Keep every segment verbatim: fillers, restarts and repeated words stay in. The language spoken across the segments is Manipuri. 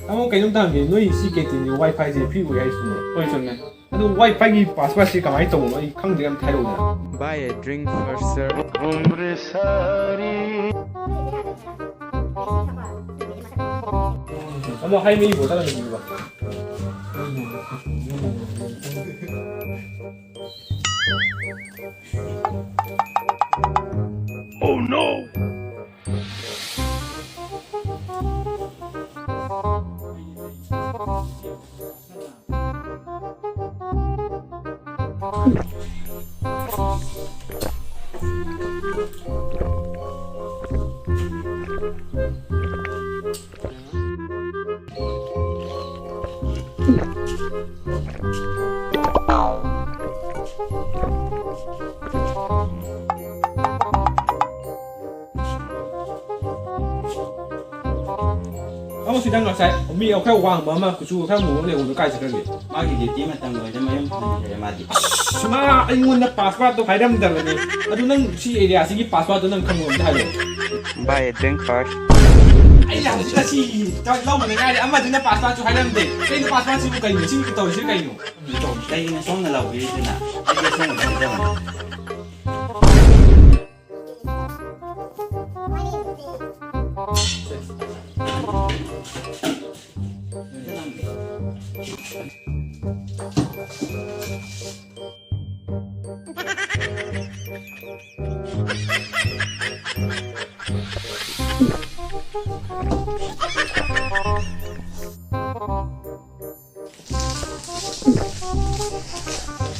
ꯇꯥꯃꯣ, ꯀꯩꯅꯣꯝꯇ ꯍꯪꯒꯦ, ꯅꯣꯏ ꯁꯤ canteen ꯁꯦ Wi-Fi ꯁꯦ free ꯑꯣꯏ ꯍꯥꯏ ꯆꯨꯝꯕ꯭ꯔꯣ? ꯍꯣꯏ, ꯆꯨꯝꯃꯦ꯫ ꯑꯗꯨ Wi-Fi ꯒꯤ password ꯁꯤ ꯀꯃꯥꯏꯅ ꯇꯧꯕꯅꯣ? ꯑꯩ ꯈꯪꯗ꯭ꯔꯦ, ꯑꯝꯇ ꯍꯥꯏꯔꯛꯎꯗꯅ꯫ Buy a drink first, sir. ꯇꯥꯃꯣ, ꯍꯩ ꯃꯍꯤ bottle ꯑꯅꯤ ꯄꯤꯌꯨꯕ꯫ Oh no! ꯑꯃ ꯁꯤꯗ ꯉꯁꯥꯏ ꯃꯤ ꯈꯔ ꯋꯥꯡꯕ ꯑꯃ, ꯀꯨꯆꯨ ꯈꯔ ꯃꯨꯕ ꯑꯃ ꯂꯩꯍꯧꯕꯗꯣ ꯀꯥꯏ ꯆꯠꯈ꯭ꯔꯒꯦ? ꯃꯥꯒꯤ duty ꯃꯇꯝ ꯂꯣꯏꯔꯦ, ꯃꯌꯨꯝ ꯍꯟꯈ꯭ꯔꯦ ꯃꯥꯗꯤ꯫ ꯑꯁ, ꯃꯥ ꯑꯩꯉꯣꯟꯗ password ꯇꯣ ꯍꯥꯏꯔꯝꯗꯕꯅꯦ꯫ ꯑꯗꯨ ꯅꯪ ꯁꯤ area ꯁꯤꯒꯤ password ꯇꯣ ꯅꯪ ꯈꯪꯕ꯭ꯔꯣ? ꯑꯝꯇ ꯍꯥꯏꯔꯛꯑꯣ꯫ Buy a drink first. ꯑꯩꯅ ꯍꯧꯖꯤꯛ ꯉꯁꯤ ꯂꯧꯕꯗ ꯉꯥꯏꯔꯤ, ꯑꯃꯗꯨꯅ password ꯁꯨ ꯍꯥꯏꯔꯝꯗꯦ꯫ ꯀꯩꯅꯣ password ꯁꯤꯕꯨ ꯀꯩꯅꯣ? ꯁꯤ ꯇꯧꯔꯤꯁꯤ ꯀꯩꯅꯣ? ꯀꯩꯒꯤꯅꯣ ꯁꯣꯝꯅ ꯂꯥꯎꯕꯤꯔꯤꯁꯤꯅ? ꯑꯩꯗꯤ ꯑꯁꯦꯡꯕ ꯅꯠꯇꯕꯅꯤ꯫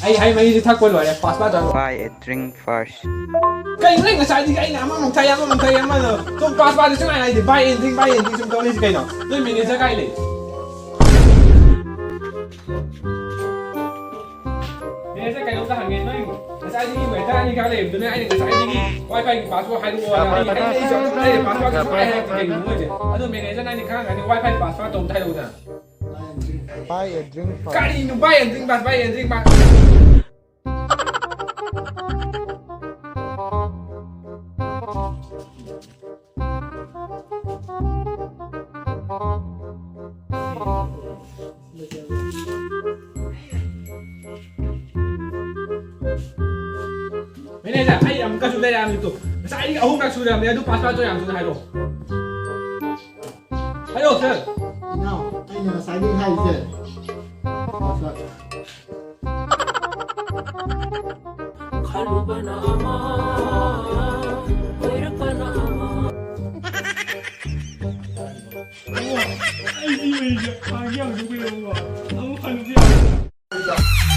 ꯑꯩ ꯍꯩ ꯃꯍꯤꯁꯤ ꯊꯛꯄ ꯂꯣꯏꯔꯦ, password ꯇꯧꯔꯣ꯫ Buy a drink first. ꯀꯩꯅꯣ ꯅꯪ ꯉꯁꯥꯏꯗꯒꯤ ꯑꯩꯅ ꯑꯃꯃꯨꯛ ꯊꯛꯏ, ꯑꯃꯃꯨꯛ ꯊꯛꯏ, ꯑꯃꯅ ꯁꯨꯝ password ꯁꯨꯡꯍꯥꯏ ꯍꯥꯏꯗꯦ, buy anything, buy anything ꯁꯨꯝ ꯇꯧꯔꯤꯁꯤ ꯀꯩꯅꯣ? ꯅꯣꯏ manager ꯀꯥꯏ ꯂꯩ? ꯃꯦꯅꯦꯖꯔ, ꯀꯩꯅꯣꯝꯇ ꯍꯪꯒꯦ, ꯅꯣꯏ ꯉꯁꯥꯏꯗꯒꯤ ꯋꯦꯇꯔ ꯑꯅꯤ ꯈꯔ ꯂꯩꯕꯗꯨꯅ ꯑꯩꯅ ꯉꯁꯥꯏꯗꯒꯤ ꯋꯥꯏ ꯐꯥꯏꯒꯤ ꯄꯥꯁꯋꯥꯔꯗ ꯍꯥꯏꯔꯛꯑꯣ ꯍꯥꯏꯔꯒ ꯑꯩ, ꯑꯩ, ꯑꯩ ꯁꯨꯝ ꯂꯩꯔꯦ, ꯄꯥꯁꯋꯥꯔꯗ ꯁꯨꯡꯍꯥꯏ ꯍꯥꯏꯔꯛꯇꯦ ꯀꯩꯒꯤꯅꯣ ꯃꯣꯏꯁꯦ? ꯑꯗꯣ ꯃꯦꯅꯦꯖꯔꯅ ꯑꯩꯅ ꯈꯔ ꯍꯪꯉꯅꯤ, ꯋꯥꯏ ꯐꯥꯏ ꯄꯥꯁꯋꯥꯔꯗ ꯑꯝꯇ ꯍꯥꯏꯔꯛꯎꯗꯅ꯫ Buy a drink first. ꯀꯔꯤꯅꯣ buy a drink first, buy a drink first? Manager, ꯑꯩ ꯑꯃꯨꯛꯀꯁꯨ ꯂꯩꯔꯛꯑꯃꯤ ꯇꯨ꯫ ꯉꯁꯥꯏ ꯑꯍꯨꯝꯂꯛ ꯁꯨꯔꯕꯅꯦ, ꯑꯗꯨ ꯄꯥꯁꯋꯥꯔꯗꯇꯣ ꯌꯥꯝ ꯊꯨꯅ ꯍꯥꯏꯔꯛꯑꯣ꯫ ꯍꯥꯏꯔꯛꯑꯣ, ꯁꯥꯔ꯫ ꯏꯅꯥꯎ, ꯑꯩꯅ ꯉꯁꯥꯏꯗꯒꯤ ꯍꯥꯏꯔꯤꯁꯦ꯫ ꯄꯥꯁꯋꯥꯔꯗ꯫ ꯈꯜꯂꯨꯕꯅ ꯑꯃ, ꯑꯣꯏꯔꯛꯄꯅ ꯑꯃ꯫ ꯑꯩꯗꯤ ꯑꯣꯏꯔꯤꯁꯦ ꯍꯥꯟꯅ ꯌꯥꯝ ꯅꯣꯛꯑꯦꯕꯀꯣ꯫ ꯑꯃꯨꯛ ꯍꯟꯅꯁꯨ ꯌꯥꯝ